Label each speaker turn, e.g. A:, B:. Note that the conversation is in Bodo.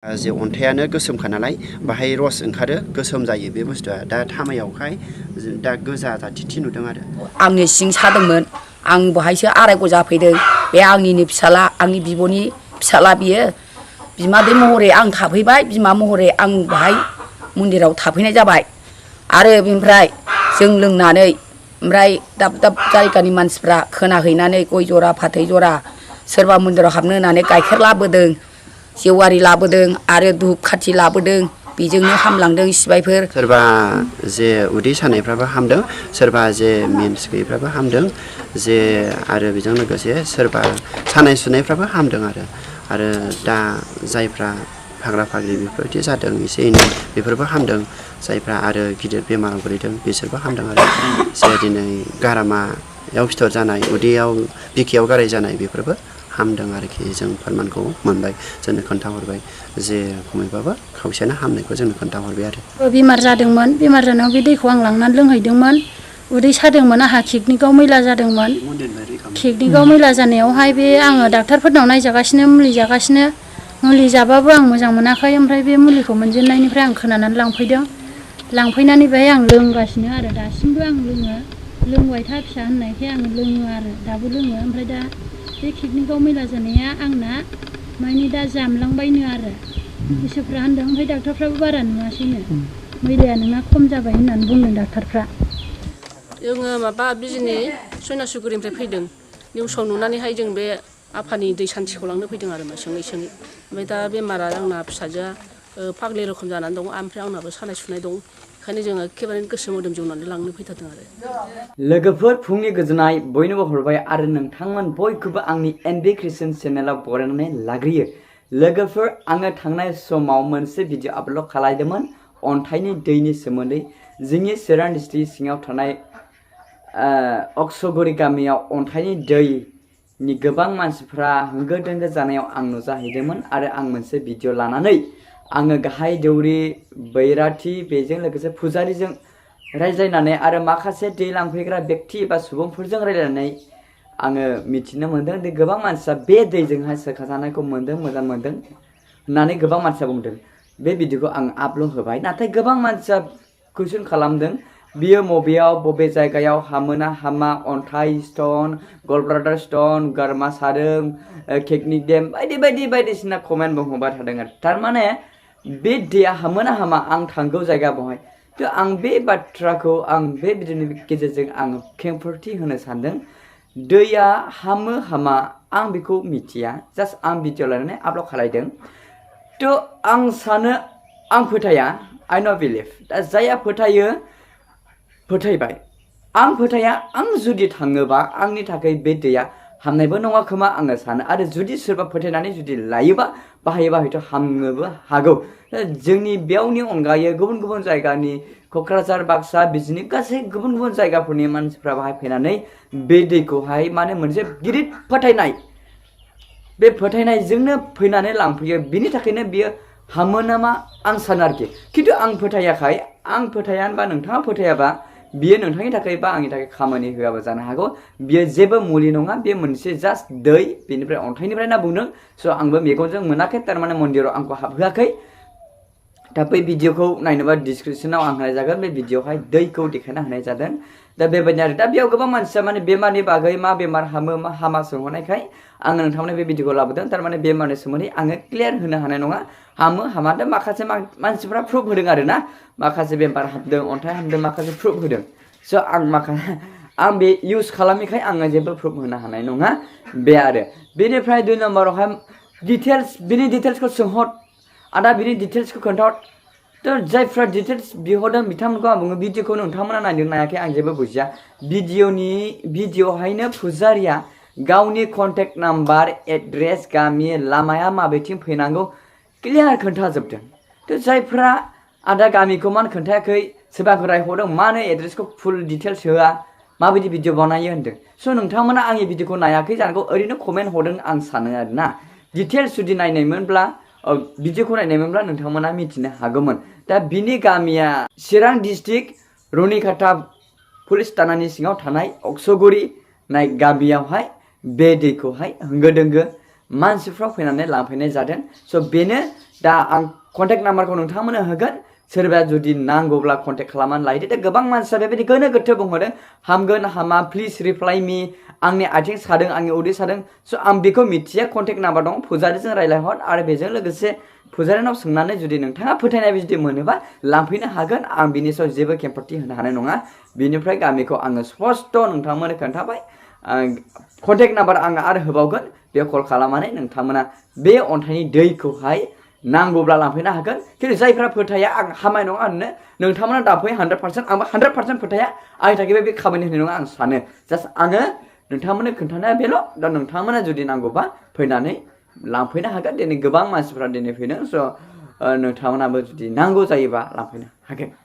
A: जे अन्थायानो गोसोमखा नालाय बाहाय रस ओंखारो गोसोम जायो बे बुस्थुआ दा थामायावहाय दा गोजा जाथिथि नुदों आरो
B: आंनि सिं सादोंमोन आं बहायसो आरायग' जाफैदों बे आंनिनो फिसाला आंनि बिब'नि फिसाला बियो बिमादै महरै आं थाफैबाय बिमा महरै आं बाहाय मन्दिराव थाफैनाय जाबाय आरो बेनिफ्राय जों लोंनानै ओमफ्राय दाब दाब जायगानि मानसिफ्रा खोनाहैनानै गय जरा फाथै जरा सोरबा मन्दिराव हाबनो होननानै गाइखेर लाबोदों जेवारि लाबोदों आरो धुप खाथि लाबोदों बेजोंनो हामलांदों सिबायफोर
A: सोरबा जे उदै सानायफ्राबो हामदों सोरबा जे मेन्स गैयैफ्राबो हामदों जे आरो बेजों लोगोसे सोरबा सानाय सुनायफ्राबो हामदों आरो दा जायफ्रा फाग्ला फाग्लि बेफोरबायदि जादों एसे एनै बेफोरबो हामदों जायफ्रा आरो गिदिर बेमाराव गोलैदों बिसोरबो हामदों आरो जे दिनै गारामायाव फिथर जानाय उदैयाव बिखायाव गाराय जानाय बेफोरबो हामदों आरोखि जों फोरमानखौ मोनबाय जोंनो खोन्थाहरबाय जे खमैबाबो खावसेयानो हामनायखौ जोंनो खोन्थाहरबाय आरो
C: बेमार जादोंमोन बेमार जानायाव बे दैखौ आं लांनानै लोंहैदोंमोन उदै सादोंमोन आंहा किडनिकआव मैला जादोंमोन किडनिकआव मैला जानायावहाय बे आङो डाक्टारफोरनाव नायजागासिनो मुलि जागासिनो मुलि जाबाबो आं मोजां मोनाखै ओमफ्राय बे मुलिखौ मोनजेननायनिफ्राय आं खोनानानै लांफैनानै बेहाय आं लोंगासिनो आरो दासिमबो आं लोङो लोंबाय था फिसा होननायखाय आं लोङो आरो दाबो लोङो ओमफ्राय दा बे किडनिकआव मैला जानाया आंना माने दा जामलांबायनो आरो बिसोरफ्रा होनदों ओमफ्राय डाक्टारफ्राबो बारा नुवासैनो मैलाया नोंना खम जाबाय होननानै बुंदों डाक्टारफ्रा
D: जोङो माबा बिजनि सयनासुगुरिनिफ्राय फैदों निउसाव नुनानैहाय जों बे आफानि दै सान्थिखौ लांनो फैदों आरो सोङै ओमफ्राय दा बेमारा आंना फिसाजोआ फाग्लि रोखोम जानानै दं ओमफ्राय आंनाबो सानाय सुनाय दं ओंखायनो जोङो एखेबारे गोसो मोदोम जौनानै लांनो फैथारदों आरो
E: लोगोफोर फुंनि गोजोननाय बयनोबो हरबाय आरो नोंथांमोन बयखौबो आंनि एनबि क्रिस्टियान चेनेलाव बरायनानै लाग्रोयो लोगोफोर आङो थांनाय समाव मोनसे भिडिअ आपल'ड खालामदोंमोन अन्थाइनि दैनि सोमोन्दै जोंनि चिरां डिस्ट्रिक्ट सिङाव थानाय अक्सगुरि गामियाव अन्थाइनि दैनि गोबां मानसिफ्रा होंगो दोंगो जानायाव आं नुजाहैदोंमोन आरो आं मोनसे भिडिअ लानानै आङो गाहाय दौरि बैराथि बेजों लोगोसे फुजारिजों रायज्लायनानै आरो माखासे दै लांफैग्रा बेक्ति एबा सुबुंफोरजों रायज्लायनानै आङो मिथिनो मोन्दों दि गोबां मानसिया बे दैजोंहाय सोखाजानायखौ मोन्दों मोजां मोन्दों होननानै गोबां मानसिया बुंदों बे भिडिअखौ आं आपल'ड होबाय नाथाय गोबां मानसिया कुइसन खालामदों बियो मबेयाव बबे जायगायाव हामोना हामा अन्थाइ स्टन गलब्लाडार स्टन गारमा सादों किडनि डेम बायदिसिना कमेन्ट बुंहरबाय थादों आरो थारमाने बे दैया हामोना हामा आं थांगौ जायगा बहाय थ' आं बे बाथ्राखौ आं बे भिडिअनि गेजेरजों आं खेंफोरथि होनो सानदों दैया हामो हामा आं बेखौ मिथिया जास्ट आं भिडिअ लानानै आपल'ड खालामदों थ' आं सानो आं फोथाया आइ नो बिलिभ दा जायहा फोथायो फोथायबाय आं फोथाया आं जुदि थाङोबा आंनि थाखाय बे दैया हामनायबो नङा खोमा आङो सानो आरो जुदि सोरबा फोथायनानै जुदि लायोबा बाहायोबा हयथ' हामनोबो हागौ जोंनि बेयावनि अनगायै गुबुन गुबुन जायगानि क'क्राझार बाक्सा बिजनि गासै गुबुन गुबुन जायगाफोरनि मानसिफ्रा बाहाय फैनानै बे दैखौहाय माने मोनसे गिदिर फोथायनाय बे फोथायनायजोंनो फैनानै लांफैयो बिनि थाखायनो बियो हामो नामा आं सानो आरोखि खिन्थु आं फोथायाखै आं फोथाया होनबा नोंथाङा फोथायाबा बियो नोंथांनि थाखाय बा आंनि थाखाय खामानि होआबो जानो हागौ बियो जेबो मुलि नङा बे मोनसे जास्ट दै बेनिफ्राय अन्थाइनिफ्राय ना बुंदों स' आंबो मेगनजों मोनाखै थारमाने मन्दिराव आंखौ हाबहोआखै दा बै भिडिअखौ नायनोबा डिसक्रिपसनाव आं होनाय जागोन बे भिडिअआवहाय दैखौ देखायना होनाय जादों दा बेबायदिनो आरो दा बेयाव गोबां मानसिया माने बेमारनि बागै मा बेमार हामो मा हामा सोंहरनायखाय आङो नोंथांमोननो बे भिडिअखौ लाबोदों थारमाने बेमारनि सोमोन्दै आङो क्लियार होनो हानाय नङा हामो हामा दा माखासे मानसिफ्रा प्रुफ होदों आरो ना माखासे बेमार हामदों अन्थाइ हामदों माखासे प्रुफ होदों स' आं बे इउज खालामिखाय आङो जेबो प्रुफ होनो हानाय नङा बे आरो बेनिफ्राय 2 नम्बरावहाय बिनि डिटेल्सखौ सोंहर आदा बिनि डिटेल्सखौ खोन्थाहर थ' जायफ्रा डिटेल्स बिहरदों बिथांमोनखौ आं बुङो भिडिअखौ नोंथांमोना नायदों नायाखै आं जेबो बुजिया भिडिअहायनो फुजारिया गावनि कन्टेक्ट नाम्बार एड्रेस गामि लामाया माबेथिं फैनांगौ क्लियार खोन्थाजोबदों थ' जायफ्रा आदा गामिखौ मानो खोन्थायाखै सोरबाखौ रायहरदों मानो एड्रेसखौ फुल डिटेल्स होआ माबायदि भिडिअ बानायो होनदों स' नोंथांमोना आंनि भिडिअखौ नायाखै जानांगौ ओरैनो कमेन्ट हरदों आं सानो आरोना डिटेल्स जुदि नायनायमोनब्ला भिडिअखौ नायनायमोनब्ला नोंथांमोना मिथिनो हागौमोन दा बिनि गामिया चिरां डिस्ट्रिक्ट रुनिकाटा पुलिस थानानि सिङाव थानाय अक्सगुरि नाय गामियावहाय बे दैखौहाय होंगो दोंगो मानसिफ्रा फैनानै लांफैनाय जादों स' बेनो दा आं कन्टेक्ट नाम्बारखौ नोंथांमोननो होगोन सोरबाया जुदि नांगौब्ला कन्टेक्ट खालामनानै लायदो दा गोबां मानसिया बेबायदि गोनो गोथो बुंहरदों हामगोन हामा प्लिज रिप्लाइ मी आंनि आथिं सादों आंनि उदै सादों स' आं बेखौ मिथिया कन्टेक्ट नाम्बार दं फुजारिजों रायज्लायहर आरो बेजों लोगोसे फुजारिनाव सोंनानै जुदि नोंथाङा फोथायनाय जुदि मोनोबा लांफैनो हागोन आं बिनि सायाव जेबो केम्पाथि होनो हानाय नङा बिनिफ्राय गामिखौ आङो स्पस्ट' नोंथांमोननो खोन्थाबाय कन्टेक्ट नाम्बार आङो आरो होबावगोन बेयाव कल खालामनानै नोंथांमोना बे अन्थाइनि दैखौहाय नांगौब्ला लांफैनो हागोन खिन्थु जायफ्रा फोथाया आं हामाय नङा होननो नोंथांमोना दाफै 100% आंबो 100% फोथाया आंनि थाखाय बे खामानि होनाय नङा आं सानो जास्ट आङो नोंथांमोननो खोन्थानाया बेल' दा नोंथांमोना जुदि नांगौबा फैनानै लांफैनो हागोन दिनै गोबां मानसिफ्रा दिनै फैदों स' नोंथांमोनाबो जुदि नांगौ जायोबा लांफैनो हागोन